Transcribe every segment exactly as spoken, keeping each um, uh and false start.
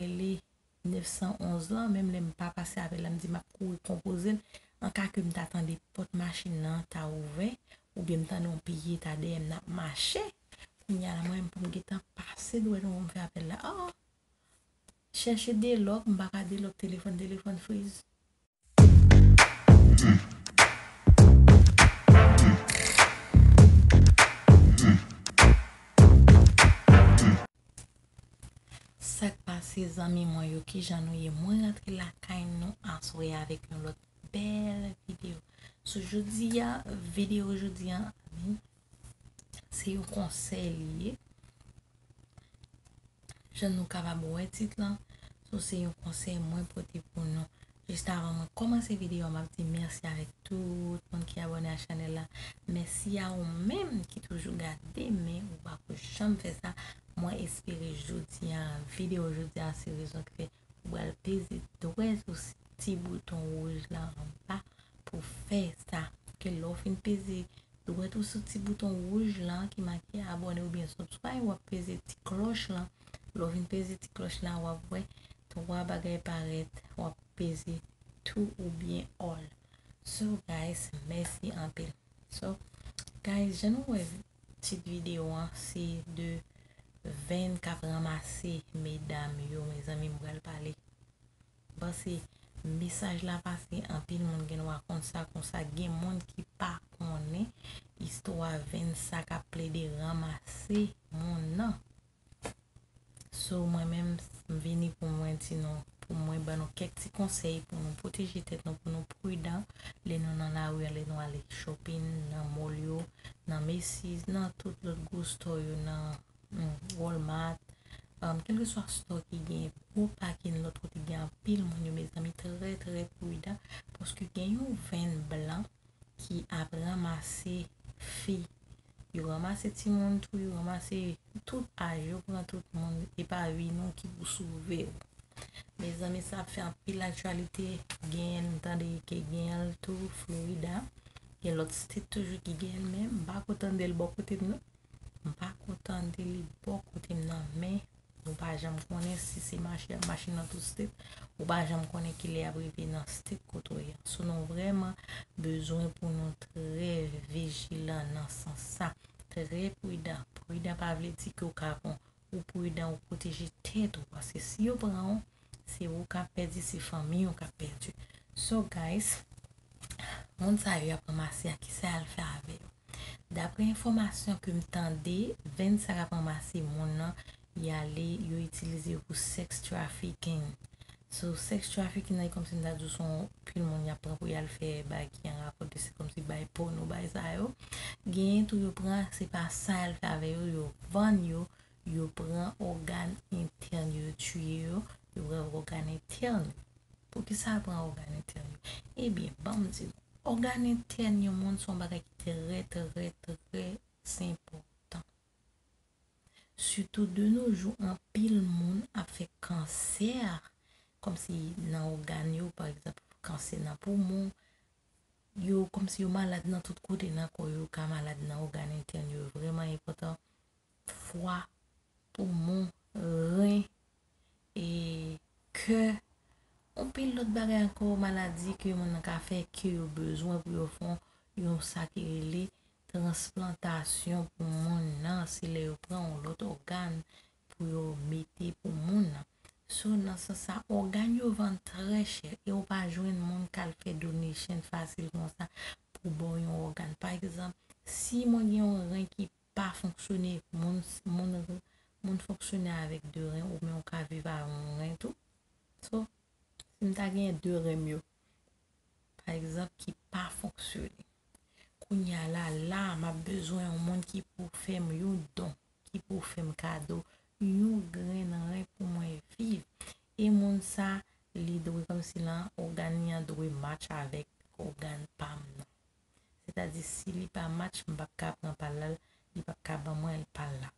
rele nèf san onz lan, menm lè m pa pase apèl la, m di m ap kouri konpoze l. An ka ke m ta tande pòt machin nan ta ouvè, oubyen m tande yon pye ta dèyè m n ap mache. Kounye a la, mwen menm pou m gentan pase dwèt mwen pou m fè apèl la. Oh! Chèche delòk, m pa ka delòk telefòn, telefòn friz. Sa k pase, zanmi mwen yo, kijan nou ye? Mwen rantre lakay nou aswè avèk yon lòt bèl videyo. So, jodi a, videyo jodi a, se yon konsèy li ye. Jan nou kapab wè tit lan, so se yon konsèy mwen pote pou nou. Jis avan mwen kòmanse videyo a, m ap di mèsi avèk tout moun ki abòne a chanèl la. Mèsi a ou menm ki toujou gade, men ou pa ko janm fè sa. Mwen espere jodi a, videyo jodi a, se rezon ki fè ou pral peze dwèt ou ti bouton wouj la anba pou fè sa. Ke lè w fin peze dwèt ou sou ti bouton wouj lan ki make abòne oubyen subscribe, w ap peze ti klòch lan. Lè w fin peze ti klòch la, w ap wè twa bagay parèt, w ap peze two oubyen all. So, guys, mèsi anpil. So, guys, jan nou wè tit videyo an, se de venn k ap ranmase medam yo, mezanmi, m pral pale. M panse mesaj la pase, anpil moun gen dwa konn sa, konsa gen moun ki pa konnen istwa venn sa k ap plede ranmase moun nan. So, mwen menm, m vini pou mwen di nou, pou mwen ban nou kèk ti konsèy pou nou pwoteje tèt nou, pou nou pridan lè nou nan lari a, lè nou ale shopping, nan mall yo, nan Macy's, nan tout lòt gwo store yo, nan, mm, Walmart, um, kèlkeswa store ki gen gwo pakin lòt kote, gen anpil moun yo, mezanmi, trè, trè pridan, paske gen yon venn blan ki ap ranmase fi. Yo ranmase timoun tou, yo ranmase tout aj, yo pran tout moun, e pa vi nou ki pou sove w. Mezanmi, sa ap fè anpil aktyalite, genyen m tande ke genyen l tou, Florida. Gen lòt state toujou ki genyen l, men m pa ko tande l bò kote m nan. M pa ko tande li bò kote m nan, men nou pa janm konnen si se mache ap mache nan tout state, ou pa janm konnen kilè y ap rive nan state kote w ye. So, nou vrèman bezwen pou nou trè vijilan nan sans sa, trè pridan. Pridan pa vle di ke w ka pran, ou pridan, ou pwoteje tèt ou, paske si yo pran w, se ou k ap pèdi, se fanmi w k ap pèdi. So, guys, moun sa yo y ap ranmase a, kisa y al fè avè yo? Daprè enfòmasyon ke m tande, venn sa k ap ranmase moun nan, y ale, yo itilize yo pou sex trafficking. So, sex trafficking nan, e kòmsi m ta di w, se yon pil moun y ap pran pou y al fè bagay ki an rapò de, se kòmsi bay pòno, bay sa yo. Genyen tou yo pran, se pa sa y al fè avè yo, yo vann yo, yo pran ògàn entèn yo, yo tiye yo, yo pran ògàn entèn yo. Poukisa yo pran ògàn entèn yo? Ebyen, ban m di nou, ògàn entèn yon moun se yon bagay ki trè, trè, trè enpòtan. Sitou de nos jours, anpil moun ap fè kansè, kòmsi nan ògàn yo, pa egzanp, kansè nan poumon, yo kòmsi yo malad nan tout kote nan kò yo, ka malad nan ògàn entèn yo, vrèman enpòtan. Fwa, poumon, ren, e kè, anpil lòt bagay ankò, maladi ke moun nan ka fè, ke yo bezwen pou yo fè yon, yon sa ki rele transplantasyon pou moun nan, se lè yo pran yon lòt ògàn pou yo mete pou moun nan. So, nan sans sa, ògàn yo vann trè chè, e ou pa jwenn moun k al fè donation fasil konsa pou ba w yon ògàn. Pa egzanp, si mwen gen yon ren ki pa fonksyone, moun, moun, moun fonksyone avèk de ren, ou menm ou ka viv avèk yon ren tou. So, si m ta genyen de ren m yo, pa egzanp, ki pa fonksyone, kounye a la, la, m ap bezwen yon moun ki pou fè m yon don, ki pou fè m kado yon grenn ren pou mwen viv. E moun sa, li dwe kòmsi lan, ògàn li an dwe match avèk ògàn pa m nan. Sètadi, si li pa match, m p ap ka pran pa l la, li p ap ka ban mwen pa l la.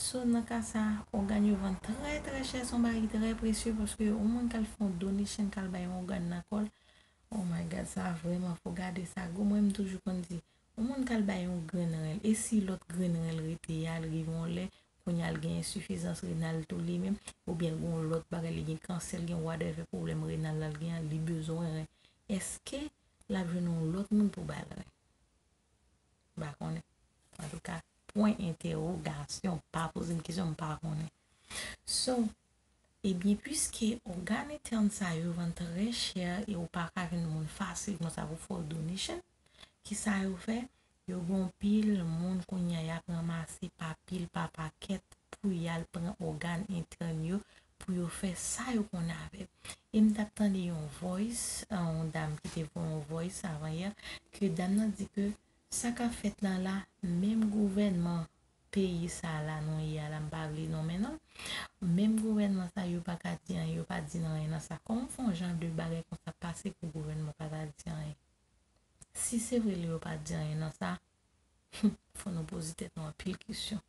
So, nan ka sa, ògàn yo vann trè, trè chè, se yon bagay ki trè presye, paske yon moun k al fè yon donation, k al bay yon ògàn nan kò l, oh my God, sa vrèman fò gade sa gwo. Mwen, m toujou konn di, yon moun k al bay yon grenn ren l, e si lòt grenn ren l rete a, l rive yon lè, kounye a l gen ensifizans renal tou li menm, oubyen l gen yon lòt bagay, li gen kansè, l gen whatever pwoblèm renal la l gen an, li bezwen ren. Èske l ap jwenn yon lòt moun pou ba l ren? M pa konnen. Antouka, pwen entèwogasyon, pa poze m kesyon, m pa konnen. So, ebyen, piske ògàn entèn sa yo vann trè chè e ou pa ka jwenn moun fasil konsa pou fè w donation, kisa yo fè? Yo gen yon pil moun kounye a y ap ranmase pa pil, pa pakèt pou y al pran ògàn entèn yo, pou yo fè sa yo konnen avè l. E m t ap tande yon voice, yon dam ki te voye yon voice avan yè, ke dam nan di ke sa k ap fèt la la, menm gouvènman peyi sa la nou ye a la, m pa vle nonmen non, menm gouvènman sa yo pa ka di anyen, yo pa di anyen nan sa. Kòman w fè yon jan de bagay konsa pase pou gouvènman pa ta di anyen? Si se vre yo pa di anyen nan sa, fò nou poze tèt nou anpil kesyon.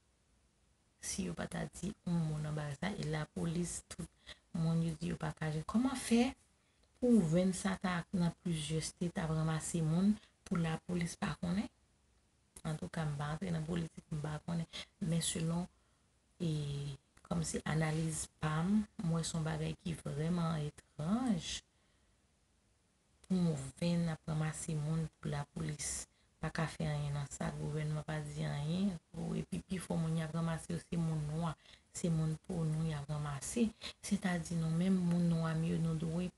Si yo pa ta di yon mo nan bagay sa, e lapolis, tout moun yo di yo pa ka jwenn. Kòman fè pou venn sa ta nan plizyè state ap ranmase moun pou lapolis pa konnen? Antouka, m pa antre nan politik, m pa konnen. Men selon, e, kòmsi analiz pa m, m wè se yon bagay ki vrèman etranj. Pou yon venn ap ranmase moun pou lapolis pa ka fè anyen nan sa, gouvènman pa di anyen, ou epi pifò moun y ap ranmase yo se moun nwa, se moun po nou y ap ranmase. Sètadi nou menm moun nwa m yo nou dwe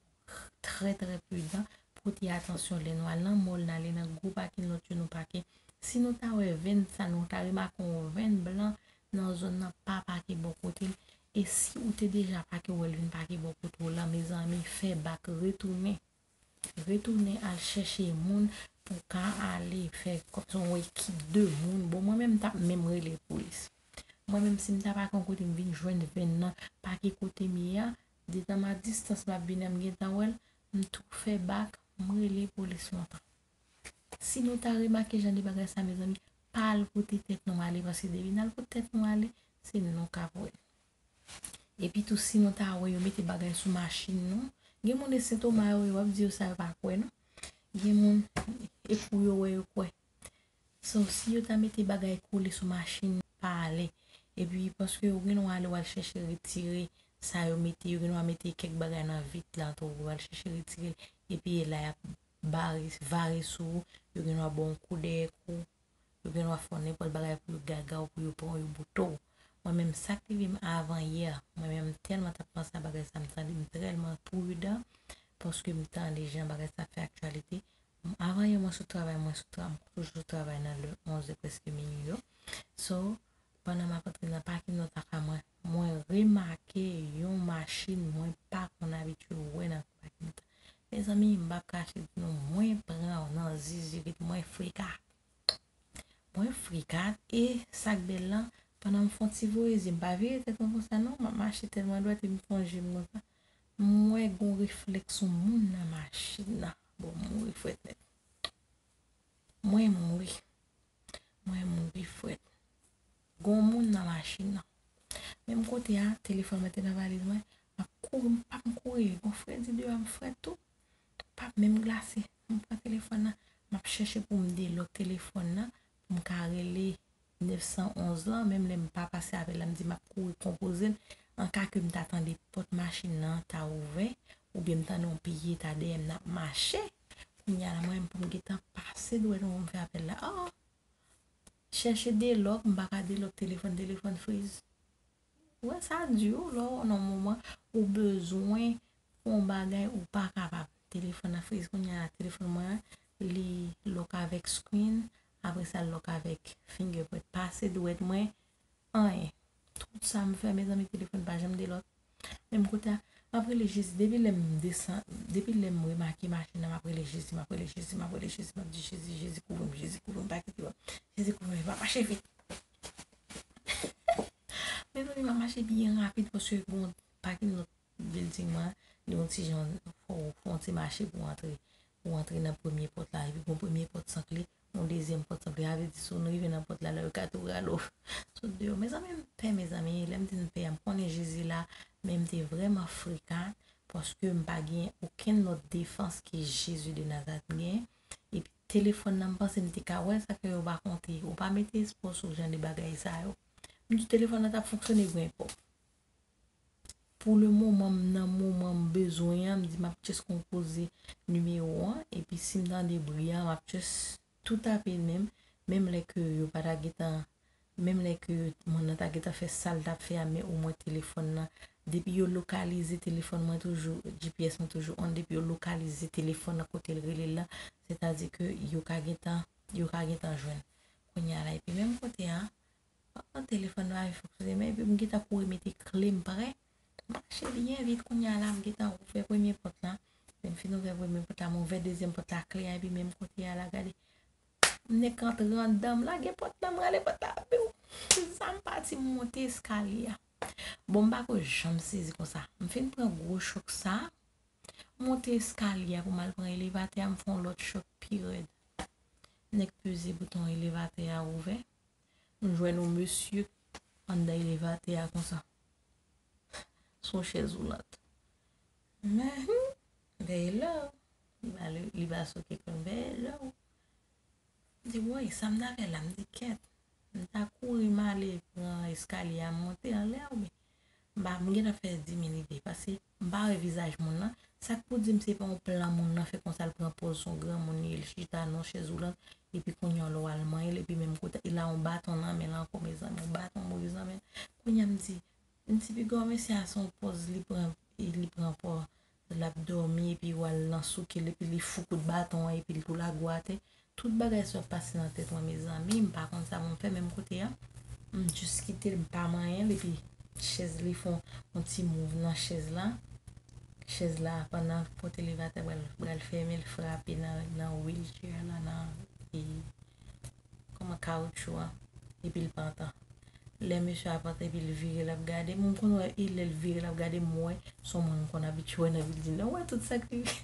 trè trè pridan, pote atansyon lè nou al nan mòl, n ale nan gwo pakin lòt yo nou pake. Si nou ta wè venn sa, nou ta remake yon venn blan nan zòn nan pa pake bò kote l, e si ou te deja pake w wè l vin pake bò kote w la, mezanmi, fè bak, retounen. Retounen al chèche moun pou ka ale fè kòmsi yon ekip de moun. Bon, mwen menm m t ap menm rele polis. Mwen menm si m ta pake yon kote m vin jwenn venn nan pake kote m ye a, detan m a distans m ap vini an m gentan wè l, m tou fè bak, m rele polis lontan. Si nou ta remake jan de bagay sa, mezanmi, pa al pote tèt nou ale, paske depi n al pote tèt nou ale, se nou k ap wè. Epi tou, si nou ta wè yo mete bagay sou machin nou, gen moun e Sentoma yo ye, w ap di yo sa yo pa kwè non. Gen moun e kou yo wè yo kwè. So, si yo ta mete bagay kole sou machin, pa ale. Epi paske yo gen dwa ale w al chèche retire sa yo mete, yo gen dwa mete kèk bagay nan vit la tou, w al chèche retire l. Epi e la y ap bare, vare sou ou, yo gen dwa ba w yon kou dèyè kou. Yo gen dwa fè w nenpòt bagay pou yo gaga w, pou yo pran w, yo boute w. Mwen menm, sa k rive m avan yè, mwen menm, m tèlman t ap panse a bagay sa, m tande m tèlman pridan, paske m tande jan bagay sa fè aktyalite. Avan yè, mwen sot travay, mwen sot tra-, m toujou sot travay nan lè onz è prèske minui yo. So, pandan m ap antre nan pakin nan taka mwen, mwen remake yon machin mwen pa konn abitye wè nan pakin nan. Mezanmi, m p ap kache di nou, mwen pran nan zizirit, mwen frika. Mwen frika, e sa k bèl lan, pandan m fè yon ti voye zye, m pa vire tèt mwen konsa non, m ap mache tèlman dwat e m fè yon je m konsa. M wè gon reflèks yon moun nan machin nan. Bon, m mouri frèt nèt. Mwen mouri. Mwen mouri frèt. Gon moun nan machin nan. Menm kote a, telefòn mwen te nan valiz mwen, m ap kouri, m p ap kouri. Gon fredi deyò a, m frèt tou. P ap menm glase. M pran telefòn nan, m ap chèche pou m delòk telefòn nan, pou m ka rele nèf san onz lan, menm lè m pa pase apèl la, m di m ap kouri konpoze l. An ka ke m ta tande pòt machin nan ta ouvè, oubyen m tande yon pye ta dèyè m n ap mache. Kounye a la, mwen menm pou m gentan pase dwèt mwen pou m fè apèl la. Oh! Chèche delòk, m pa ka delòk telefòn, telefòn friz. Wè, sa di w, lè w nan moman ou bezwen fè yon bagay ou pa kapab. Telefòn nan friz kounye a, telefòn mwen an, li lòk avèk screen, apre sa l lòk avèk fingerprint. Pase dwèt mwen, anyen. Tout sa m fè, mezanmi, telefòn pa janm delòk. Menm kote a, m ap rele Jezi. Depi lè m desann, depi lè m remake machin nan, m ap rele Jezi, m ap rele Jezi, m ap rele Jezi, m ap di, "Jezi, Jezi, kouvri m, Jezi, kouvri m, pa kite m. Jezi, kouvri m, e pa mache vit." Mezanmi, m ap mache byen rapid paske gon pakin lòt building mwen, li yon ti jan, fò w fè yon ti mache pou w antre, pou w antre nan premye pòt la. Epi gon premye pòt san kle, yon dezyèm pòt san kle. Sa vle di, si w rive nan pòt la, la yo ka tou rale w sot deyò. Mezanmi, m pè, mezanmi. Lè m di m pè a, m konnen Jezi la, men m te vrèman frika, paske m pa gen okenn lòt defans ke Jezi de Nazarèt m gen. Epi telefòn nan, m panse m te ka wè sa ke yo pa konte. Ou pa mete espwa sou jan de bagay sa yo. M di telefòn nan t ap fonksyone byen pòp. Pou le moman, m nan moman m bezwen an, m di m ap just konpoze nimewo an, epi si m tande bri a, m ap just tou tape menm, menm lè ke yo pa ta gentan, menm lè ke moun nan ta gentan fè sa l t ap fè a, men omwen telefòn nan, depi yo lokalize telefòn mwen toujou, G P S mwen toujou on, depi yo lokalize telefòn nan kote l rele l la, sètadi ke yo ka gentan, yo ka gentan jwenn. Kounye a la, epi menm kote a, an, telefòn nan pa fonksyone, men epi m gentan kouri mete kle m prè. M mache byen vit kounye a la, m gentan ouvè premye pòt la. Lè m fin ouvè premye pòt la, m ouvè dezyèm pòt la, kle a, epi menm kote a la, gade. M nèk antre anndan, m lage pòt la, m rale pòt la, piw. Sa m pati, m monte eskalye a. Bon, m pa ko janm sezi konsa. M fin pran gwo chòk sa, monte eskalye a pou m al pran elevatè a, m fè yon lòt chòk pi rèd. Nèk peze bouton elevatè a ouvè. M jwenn yon mesye anndan elevatè a konsa. Sou chèz woulant. Men, hmm, veye love. Li ba, li ba soke kòl veye love. M di, woy, sa m ta fè la? M di, kèt. M ta kouri m ale pran eskalye a, m monte anlè oubyen. M pa, m gentan fè di mil ide, paske m pa wè vizaj moun nan. Sa k pou di m se pa yon plan moun nan fè konsa, l pran pòz se yon granmoun li ye, l chita nan chèz woulant, epi kounye a lè w al manyen l, epi menm kote, e la yon baton nan men l ankò, mezanmi, yon baton mouri nan men l. Kounye a m di, m di piga w mesye a se yon pòz li pran, li pran pòz l ap dòmi, epi w al nan souke l, epi li fou kout baton an, epi l tou lage w atè. Tout bagay sa ap pase nan tèt mwen, mezanmi, m pa konn sa pou m fè menm kote a. M jis kite l, m pa manyen l, epi chèz li fè yon ti mouv nan chèz la. Chèz la, pandan pòt elevatè pral, pral fèmen, l frape nan, nan wheelchair la, nan, e, kòman, kawotchou a, epi l pantan. Lè mesye a pantan epi l vire l ap gade m, m konn wè, e lè l vire l ap gade m, m wè se yon moun m konn abitye wè nan bilding nan. Ou wè tout sa k rive.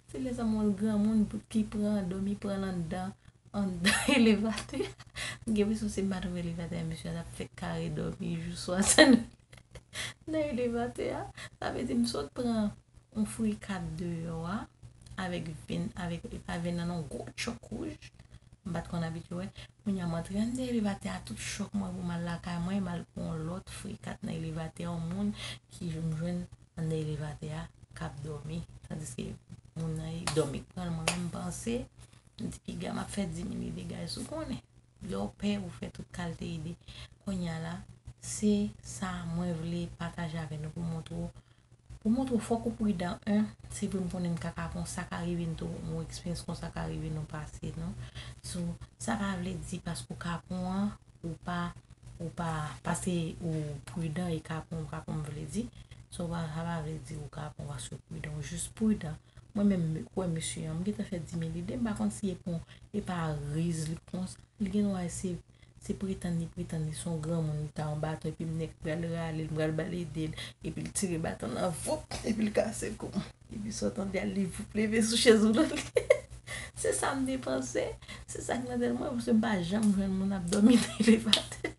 Se lè sa m wè yon granmoun ki pran, dòmi pran l anndan, anndan elevatè a. M gen enpresyon se m pa twouve elevatè a, mesye a t ap fè kare dòmi jou swa sa nan, nan elevatè a. Sa vle di m sot pran yon frikat deyò a, avèk venn, avèk, e pa venn nan non, gwo tchòk wouj. M pa t konn abitye wè. Kounye a m antre anndan elevatè a, tout chòk mwen pou m al lakay mwen, m al pran yon lòt frikat nan elevatè a, yon moun ki m jwenn anndan elevatè a k ap dòmi. Tandiske moun nan e dòmi k pran l, mwen menm m panse, m di piga m ap fè di mil ide, guys, ou konnen. Lè w pè, ou fè tout kalite ide. Kounye a la, se sa mwen vle pataje avè nou pou montre w, pou montre w fòk ou pridan, en, se vre m konnen n ka kapon, sa ka rive n tou, yon eksperyans konsa ka rive nou pase, non? So, sa pa vle di paske w kapon an, ou pa, ou pa, paske ou pridan e kapon, kapon m vle di. So, pa, sa pa vle di ou kapon paske ou pridan, ou jis pridan. Mwen menm, m wè mesye an, m gentan fè di mil ide, m pa konn si e pon, e pa riz li konsa. Li gen dwa se, se pretann li, pretann li se yon granmoun, li ta yon baton, epi m nèk pral rale l, m pral ba l ede l, epi l tire baton nan, voup, epi l kase kou m. Epi sa w tande a, li voup leve sou chèz woulant li. Se sa m te panse, se sa k nan tèt mwen, paske m pa janm jwenn moun ap dòmi nan elevatè.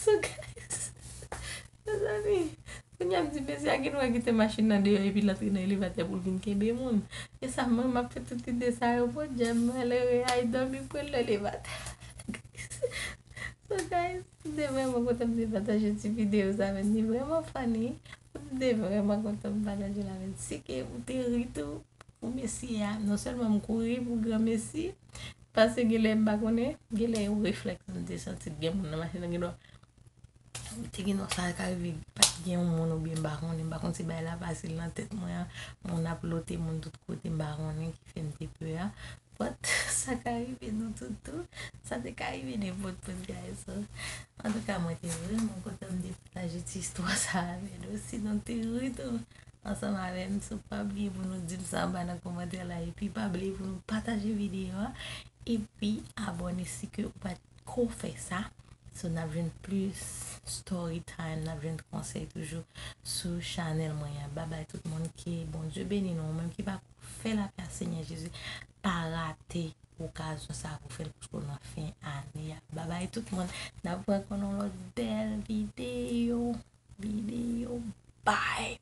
So, guys, mezanmi, kounye a m di, mesye a gen dwa kite machin nan deyò epi l antre nan elevatè pou l vin kenbe moun. E sa, mwen, m ap fè tout ide sa yo, podyab, malere a, ay dòmi pran nan elevatè. So, guys, m te vrèman kontan m te pataje ti videyo sa avè n. Li vrèman funny. M te vrèman kontan m pataje l avè n. Si ke ou te ri tou pou mesye a, non sèlman m kouri pou granmesi, paske genlè m pa konnen, genlè yon reflèks m te santi gen moun nan machin nan, gen dwa, te gen dwa sa ka rive, pa t gen yon moun oubyen m pa konnen, m pa konn si bagay la pase nan tèt mwen an, moun ap lote moun tout kote, m pa konnen ki fè m te pè a. But, sa ka rive nou tout tou. Sa te ka rive nenpòt moun, guys. So, antouka, mwen te vrèman kontan m te pataje ti istwa sa avè nou. Sinon, te ri tou ansanm avè m. So, pa bliye pou nou di m sa anba nan kòmantè la. Epi, pa bliye pou nou pataje videyo a. Epi, abòne si ke ou pa t ko fè sa. So, n ap jwenn plis story time, n ap jwenn konsèy toujou sou chanèl mwen an. Babay tout moun, ke Bondye beni nou. Ou menm ki pa fè lapè a Senyè Jezi, pa rate okazyon sa pou fè l, paske w nan fen ane a. Babay tout moun, n ap wè kò nan lòt bèl videyo, videyo, bye!